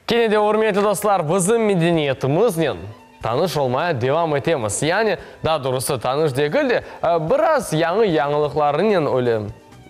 Kene de, ürmetli dostlar, bizim medeniyetimiznen tanış olmaya devam etemiz. Yani, daa doğrusı, tanış degil de, biraz yañı yañılıqlarınen, öyle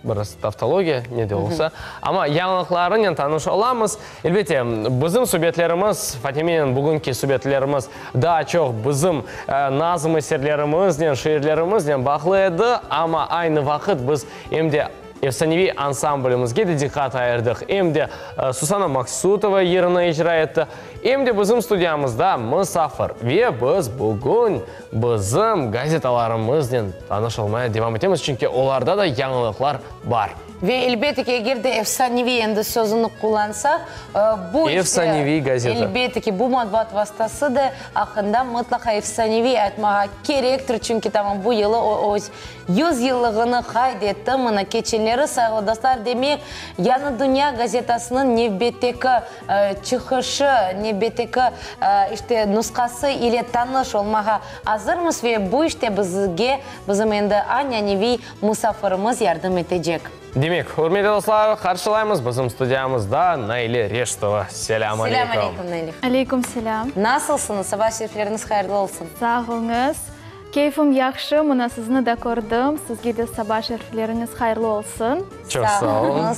biraz tavtologiya, ne de olsa, amma yañılıqlarınen tanış olamız. Elbette, bizim subetlerimiz, Fatimenen bugünki subetlerimiz daa çoq bizim nazm eserlerimiznen, şiirlerimiznen bağlı edi, amma aynı vaqıt biz em de Efsaneviy ansamblimizge de diqqat ayırdıq. Em de Susana Maksutova yırını icra etti, em de bizim studiyamızda musafir. Ve biz bugün bizim gazetalarımıznen tanış olmaya devam etemiz, çünki olarda da yañılıqlar bar. Ve elbette ki, eger de efsaneviy endi sözüni qullansaq, bu işte, Efsaneviy gazeta. elbette ki, bu matbuat vastası da aqqında mıtlaqa efsaneviy aytmağa kerektir, çünki tamam bu yılı o öz 100 yıllığını qayd etti. Mına, keçenleri, sayğılı dostlar, demek, Yañı dünya gazetasınıñ nevbetteki çıqışı, nevbetteki, işte, nusqası ile tanış olmağa azırmız ve bu işte bizge bizim endi añaneviy musafirimiz yardım etecek. Demek, ürmetli dostlar, qarşılaymız bizim studiyamızda Naile Reşitova. Selâm aleyküm. Selâm aleyküm, Naile. Aleyküm selâm. Nasılsıñız? Saba şerifleriñiz hayırlı olsun. Sağ oluñız. Keyfim yahşı, mına sizni de kördim. Sizge de saba şerifleriñiz hayırlı olsun. Çoq sağ oluñız.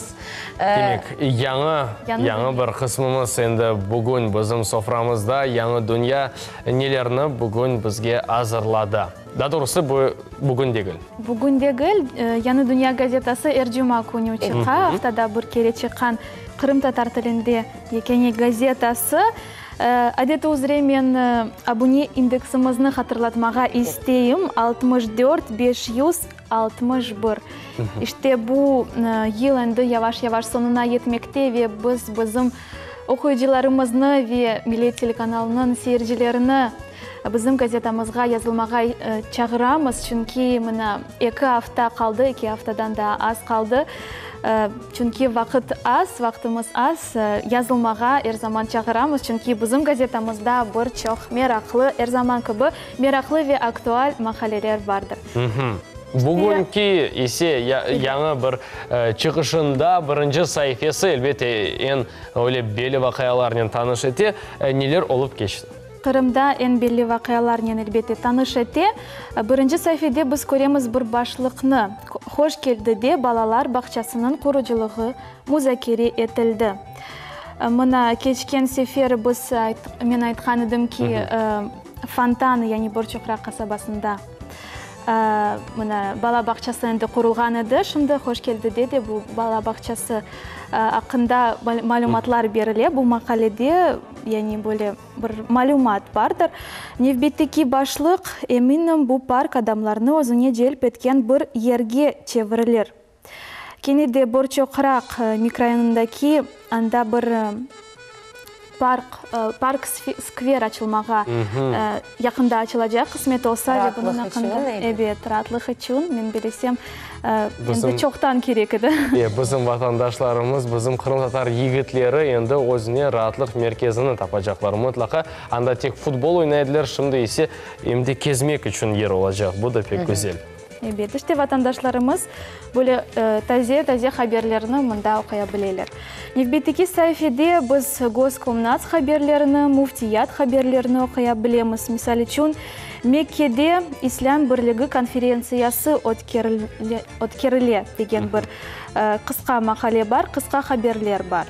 Demek, yañı, yañı bir qısmımız endi bugün bizim soframızda, Yañı dünya nelerni bugün bizge azırladı? Daa doğrusı, bu, bugün degil. Bugün degil, Yañı dünya gazetası er cuma künü çıqa, aftada bir kere çıqqan qırımtatar tilinde yekâne gazetası. Adet üzre men abune indeksimizni hatırlatmağa isteyim, 64 561. İşte bu yıl endi yavaş-yavaş soñuna yetmekte ve biz bizim oquyıcılarımıznı ve Millet telekanalınıñ seyircilerini bizim gazetamızğa yazılmağa çağıramız, çünki mına eki afta qaldı, eki aftadan daa az qaldı. Çünki vaqıt az, vaqtımız az, yazılmağa er zaman çağıramız, çünki bizim gazetamızda bir çoq meraqlı, er zaman kibi, meraqlı ve aktual maqaleler bardır. Bugünki ise yañı bir çıqışında birinci saifesi, elbette, eñ öyle belli vaqialarnen tanış ete. Neler olıp keçti? Qırımda eñ belli vaqialarnen, elbette, tanış ete. Birinci saifede biz köremiz bir başlıqnı, Hoş Keldide balalar bağçasınıñ qurucılığı muzakere etildi. Mına, keçken sefer biz, men aytqan edim ki, Fontanı, yani Borçoqraq qasabasında, mına, bala bağçası endi qurulğan edi. Şimdi Hoş Keldide de bu bala bağçası aqqında malümatlar berile bu maqalede, yani böyle. Bir malümat bardır. Nevbetteki başlıq, eminim, bu park adamlarnı özüne celp etken bir yerge çevirilir. Kene de Borçoqraq mikrorayonındaki anda bir park, park, skver açılmağa yaqında açılacaq, qısmet olsa ve bunıñ aqqında, ebet, raatlıq içün, men bilesem, Endi çoqtan kerek edi. E, bizim vatandaşlarımız, bizim qırımtatar yigitleri endi özüne raatlıq merkezini tapacaqlar mıtlaqa. Anda tek futbol oynay ediler, şimdi ise em de kezmek içün yer olacaq. Bu da pek güzel. Ebet, işte vatandaşlarımız böyle taze-taze haberlerni mında oquya bileler. Nevbetteki saifede biz Goskomnats haberlerini, Müftiyat haberlerini oquya bilemiz. Misal içün, Mekkede İslâm birligi konferentsiyası ötkerile degen bir qısqa maqale bar, qısqa haberler bar.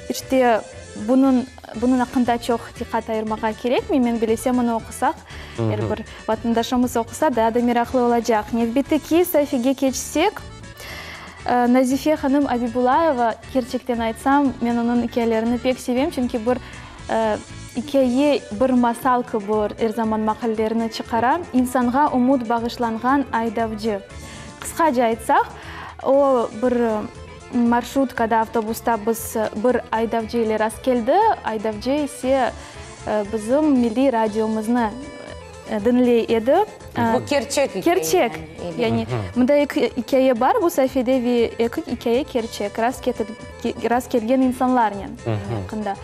İşte, bunıñ, bunıñ aqqında çoq diqqat ayırmağa kerekmey, men bilesem, onı oqusaq, er bir vatandaşımız oqusa, daa da meraqlı olacaq. Nevbetteki saifege keçsek, Nazife hanım Abibulayeva, kerçekten aytsam, men onıñ ikâyelerini pek sevem, çünki bir İkâye bir masal kibi er zaman maqalelerini çıqara, İnsanğa ümüt bağışlanğan aydavcı. Qısqaca aytsaq, o, bir marşrutkada, avtobusta biz bir aydavcı ile rastkeldi, aydavcı ise bizim milliy radiomıznı diñley edi. Bu kerçek ikâye. Kerçek. Yani, mında eki ikâye bar bu saifede ve eki ikâye kerçek, rast kelgen insanlarnen aqqında.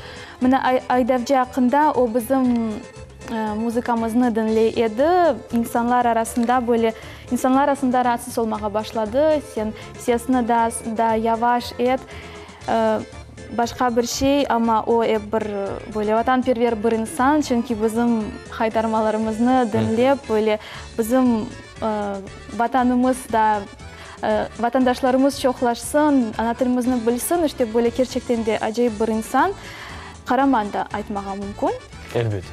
Mına aydavcı aqqında, o bizim muzıkamıznı diñley edi, insanlar arasında böyle, insanlar arasında raatsız olmağa başladı, sen sesni daa yavaş et. Başqa bir şey, amma o ep bir böyle vatanperver bir insan, çünki bizim haytarmalarımıznı diñlep, böyle bizim Vatanımız da, vatandaşlarımız çoqlaşsın, ana tilimizni bilsin, işte böyle kerçekten de acayip bir insan, qaraman da aytmağa mümkün. Elbet.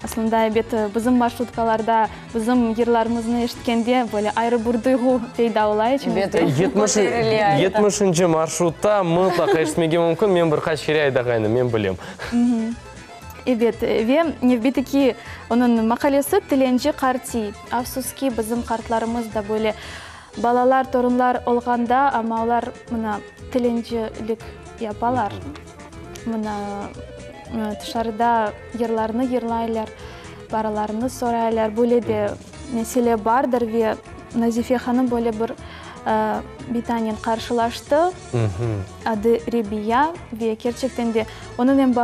Aslında, ebet, bizim marşrutkalarda bizim yırlarımıznı eşitkende böyle ayrı bir duyğu peyda ola içimizde. Yetmişinci marşrutta mıtlaqa eşitmege mümkün, men bir qaç kere aydağaydım, men bilem. Ebet, ve nevbeteki onıñ maqalesi Tilenci qartiy. Afsus ki, bizim qartlarımız da böyle balalar, torunlar olğanda, amma olar mına tilencilik yapalar. Mına tışarıda yırlarnı yırlaylar, paralarnı soraylar. Böyle de mesele bardır ve Nazife hanım böyle bir bitanen qarşılaştı. Adı Rebiya ve kerçekten de onıñ em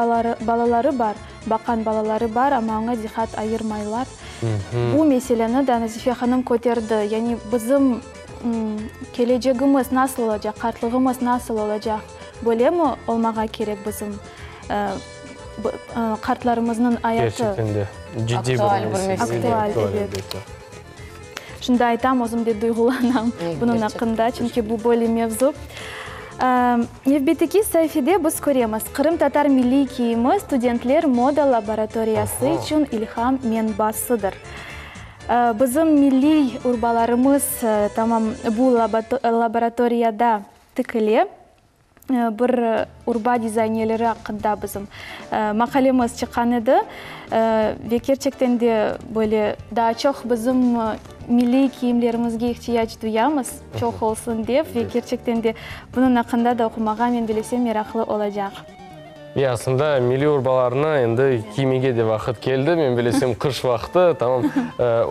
balaları bar, baqqan balaları bar, amma oña diqqat ayırmaylar. Bu meseleni de Nazife hanım köterdi. Yani bizim kelecegimiz nasıl olacaq, qartlığımız nasıl olacaq, böylemi olmağa kerek bizim qartlarımıznıñ ayatı? Kerçekten de ciddiy bir mesele. Aktual, ebet. Şimdi aytam, özüm de duyğulanam bunıñ aqqında, çünki bu böyle mevzu. Nevbetteki saifede biz köremiz, Qırımtatar milliy kiyimi studentler moda laboratoriyası içün ilham menbasıdır. Bizim milliy urbalarımız tamam bu laboratoriyada tikile. Bir urba dizaynerleri aqqında bizim maqalemiz çıqqan edi. Ve kerçekten de böyle daa çoq bizim milliy kiyimlerimizge ihtiyac duyamız, çoq olsun dep. Ve kerçekten de bunıñ aqqında da oqumağa, men bilesem, meraqlı olacaq. Ve aslında milliy urbalarnı endi kiymege de vaqıt keldi. Men bilesem, qış vaqtı, tamam,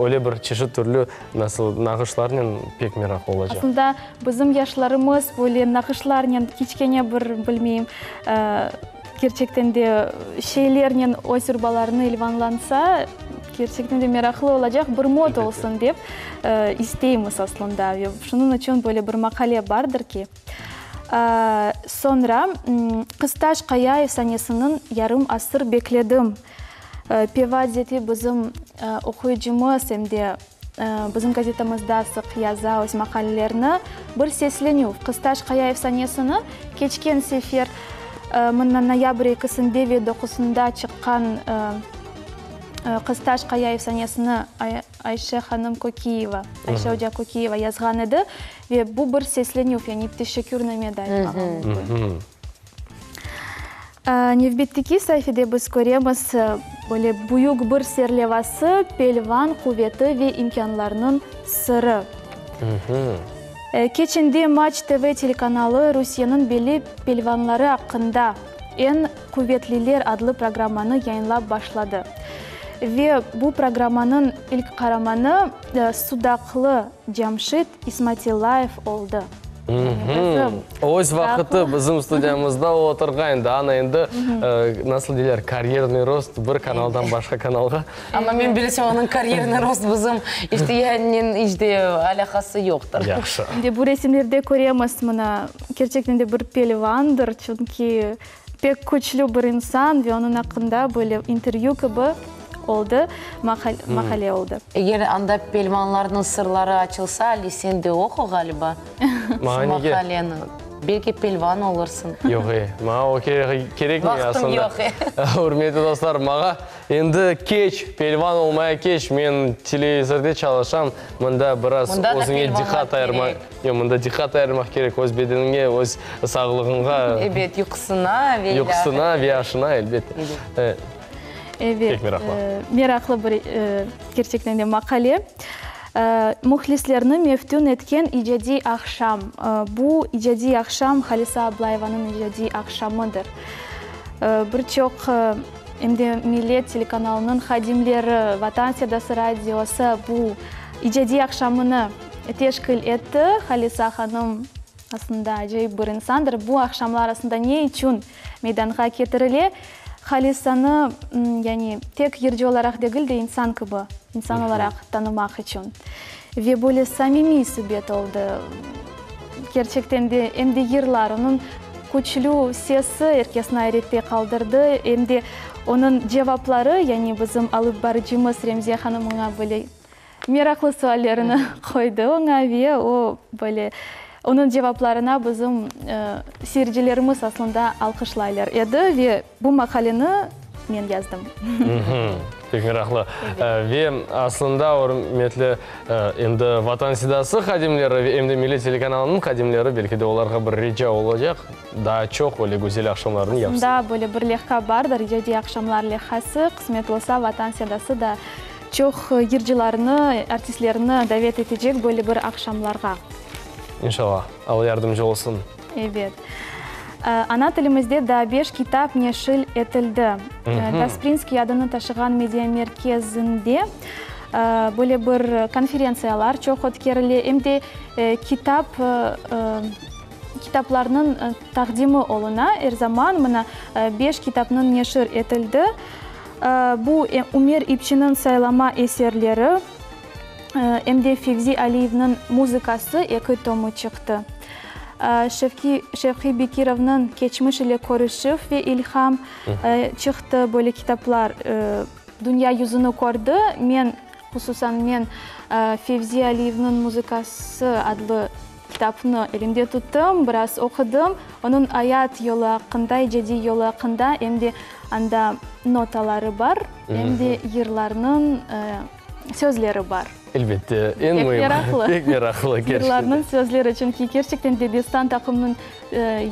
öyle bir çeşit türlü nasıl nağışlarnen pek meraqlı olacaq. Aslında bizim yaşlarımız böyle nağışlarnen kiçkene bir, bilmeyim, kerçekten de şeylernen öz urbalarını ilvanlansa, kerçekten de meraqlı olacaq, bir moda olsun dep isteymiz aslında. Ve şunıñ içün böyle bir maqale bardır ki. Soñra Qıztaş qaya efsanesiniñ yarım asır bekledim pevazeti bizim oquyıcımız em de bizim gazetamızda sıq yaza öz maqalelerini bir seslenüv Qıztaş qaya efsanesini keçken sefer mına noyabr ekisinde ve doquzında çıqqan Qıztaş qaya efsanesini Ayşe hanım Kökiyeva, Ayşe oca Kökiyeva yazğan edi ve bu bir seslenüv, yani teşekkürname de aytmağa mümkün. Nevbetteki saifede biz köremiz, böyle büyük bir serlevası, Pelvan quveti ve imkânlarınıñ sırı. Keçende Matç TV telekanalı Rusiyeniñ belli pelvanları aqqında Eñ quvetliler adlı programmanı yayınlap başladı. Ve bu programmanıñ ilk qaramanı sudaqlı Cemşit İsmatillayev oldı. Öz vaqıtı bizim studiyamızda o oturğan edi. Ana endi, nasıl deyler, karyernıy rost bir kanaldan başqa kanalğa. Amma men bilsem, onıñ karyernıy rost bizim iştiyanen iç de alâqası yoqtır. Yahşı. Şimdi bu resimlerde köremiz, mına, kerçekten de bir pelvandır, çünki pek küçlü bir insan ve onıñ aqqında böyle intervyu kibi oldı, maqale oldı. Eger anda pelvanlarnıñ sırları açılsa, Ali, sen de oqu, ğaliba, şu maqaleni. Belki pelvan olursıñ. Yoq, e, maña o kerekmey aslında. Vaqtım yoq, e. Ürmetli dostlar, maña Endi keç, pelvan olmaya keç, men televizorde çalışam, mında biraz özüñe diqqat ayırma, yoq, mında diqqat ayırmaq kerek öz bedeniñe, öz sağlığıña. Ebet, yuqusına ve ilâhre. Yuqusına ve aşına, elbette. Ebet. Pek meraqlı. Meraqlı bir, kerçekten de, maqale. Mühlislerni meftün etken icadiy aqşam. Bu icadiy aqşam Halisa Ablayevanıñ icadiy aqşamıdır. Bir çoq. Em de Millet telekanalınıñ hadimleri, Vatan sedası radiosı bu icadiy aqşamını teşkil etti. Halisa hanım aslında acayip bir insandır. Bu aqşamlar aslında ne içün meydanğa ketirile? Halisanı, yani tek yırcı olaraq degil de, insan kibi, insan olaraq tanımaq içün. Ve böyle samimiy subet oldı. Kerçekten de, em de yırlar, onıñ. küçlü sesi er kesni ayrette qaldırdı, em de onıñ cevapları, yani bizim alıp barıcımız Remziye hanım oña böyle meraqlı suallerini qoydı oña ve o böyle onıñ cevaplarına bizim seyircilerimiz aslında alqışlaylar edi ve bu maqaleni men yazdım. Pek meraqlı. Ve aslında, ürmetli endi Vatan sedası hadimleri ve em de Millet telekanalınıñ hadimleri, belki de olarğa bir rica olacaq, daa çoq öyle güzel aqşamlarnı yapsın. Aslında böyle bir lehha bardır, Icadiy aqşamlar lehhası. Qısmet olsa, Vatan sedası da çoq yırcılarnı, artistlerni davet etecek böyle bir aqşamlarğa. İnşallah. Alla yardımcı olsun. Ebet. Ana tilimizde daa beş kitap neşil etildi. Gasprinskiy adını taşığan mediamerkezinde böyle bir konferentsiyalar çoq ötkerile, em de kitap, kitaplarnıñ taqdimi oluna er zaman. Mına, beş kitapnıñ neşir etildi. Bu, Ümer İpçiniñ saylama eserleri, em de Fevzi Aliyevniñ muzıkası eki tomı çıqtı. Şevki, Şevqiy Bekirovnıñ Keçmiş ile körüşüv ve ilham çıqtı, böyle kitaplar dünya yüzüni kördi. Men, hususan men, Fevzi Aliyevniñ muzıkası adlı kitapnı elimde tuttım, biraz oqudım. Onıñ ayat yolu aqqında, icadiy yolu aqqında em de anda notaları bar, em de yırlarnıñ sözleri bar. Elbette, eñ müimi. Pek meraqlı. Pek meraqlı, kerçekten. Yırlarnıñ sözleri, çünki kerçekten de destan taqımınıñ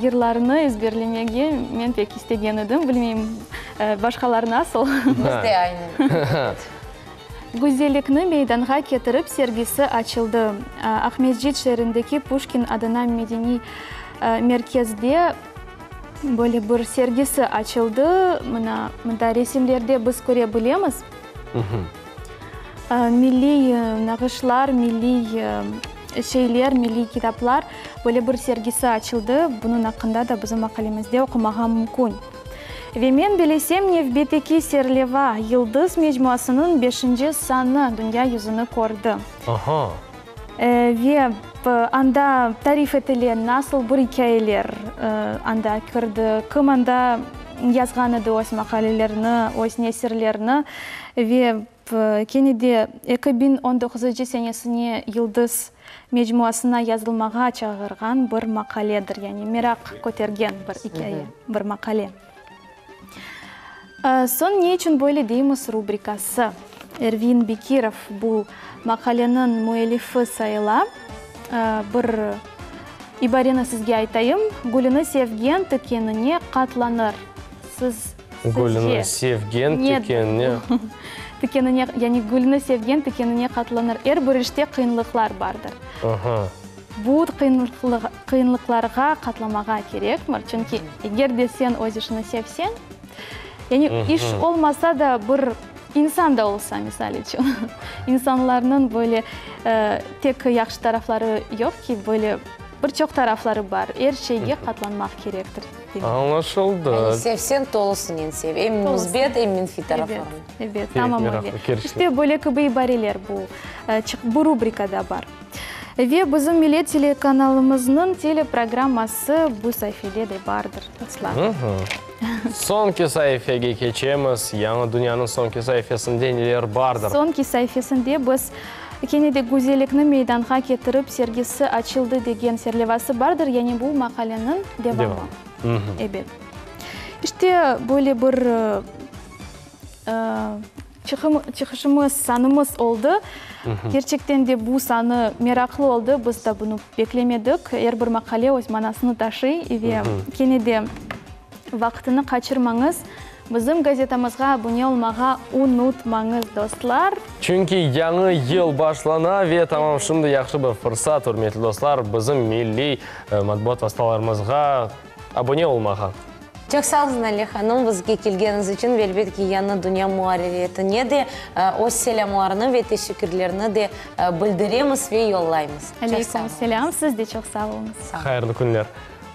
yırlarını ezberlemege men pek istegen edim. Bilmeyim, başqalar nasıl. Biz de aynı. Güzellikni meydanğa ketirip sergisi açıldı. Aqmescit şeerindeki Puşkin adına medeniy merkezde böyle bir sergisi açıldı. Mına, mında resimlerde biz köre bilemiz. Milliy nağışlar, milliy şeyler, milliy kitaplar, böyle bir sergisi açıldı. Bunıñ aqqında da bizim maqalemizde oqumağa mümkün. Ve men bilesem, nevbetteki serleva, Yıldız mecmuasınıñ beşinci sanı dünya yüzüni kördi. Aha! Ve anda tarif etile, nasıl bir ikâyeler anda kirdi, kim anda yazğan edi öz maqalelerini, öz nesirlerini. Ve kene de 2019 senesine Yıldız mecmuasına yazılmağa çağırğan bir maqaledir, yani meraq kötergen bir ikâye, bir maqale. Soñ Ne içün böyle deymiz rubrikası. Ervin Bekirov bu maqaleniñ müellifi sayıla. Bir ibareni sizge aytayım, Gülüni sevgen tikenine qatlanır. Siz, sizce, Gülüni sevgen tikenine. Tikenine, yani gülni sevgen tikenine qatlanır. Er bir işte qıyınlıqlar bardır. Aha. Bu qıyınlıqlarğa qatlamağa kerekmir, çünki eger de sen öz işini sevseñ, yani iş olmasa da bir insan da olsa, misal içün, insanlarnıñ böyle tek yahşı tarafları yoq ki, böyle bir çoq tarafları bar, er şeyge qatlanmaq kerektir. Añlaşıldı. Yani sevseñ, tolusınen sev, em müsbet, em menfiy taraflarını. Ebet, ebet, tamam öyle. İşte böyle kibi ibareler bu, bu rubrikada bar. Ve bizim Millet telekanalımıznıñ teleprogramması bu saifede de bardır, dostlar. Soñki saifege keçemiz. Yañı dünyanıñ soñki saifesinde neler bardır? Soñki saifesinde biz kene de Güzellikni meydanğa ketirip sergisi açıldı degen serlevası bardır, yani bu maqaleniñ devamı. Ebet. İşte, böyle bir Çıqışımız, sanımız oldı. Kerçekten de bu sanı meraqlı oldı, biz da bunı beklemedik. Er bir maqale öz manasını taşıy ve kene de vaqtını qaçırmañız, bizim gazetamızğa abune olmağa unutmañız, dostlar. Çünki yañı yıl başlana ve tamam şimdi yahşı bir fırsat, ürmetli dostlar, bizim milliy matbuat vastalarımızğa abune olmağa. Çoq sağ oluñız, Nale hanım, bizge kelgeniñiz içün ve elbet ki, Yañı dünya muarririyetine de öz selâmlarını ve teşekkürlerini de bildiremiz ve yollaymız. Çoq sağ Aleyküm oluñız. selâm, siz de çoq sağ oluñız. Hayırlı künler.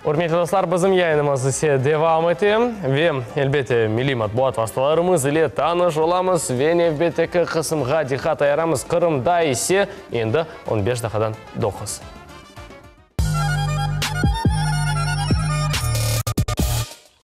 Ürmetli dostlar, bizim yayınımız ise devam ete ve, elbette, milliy matbuat vastalarımız ile tanış olamız ve nevbetteki qısımğa diqqat ayıramız, Qırımda ise endi on beş daqqadan doquz.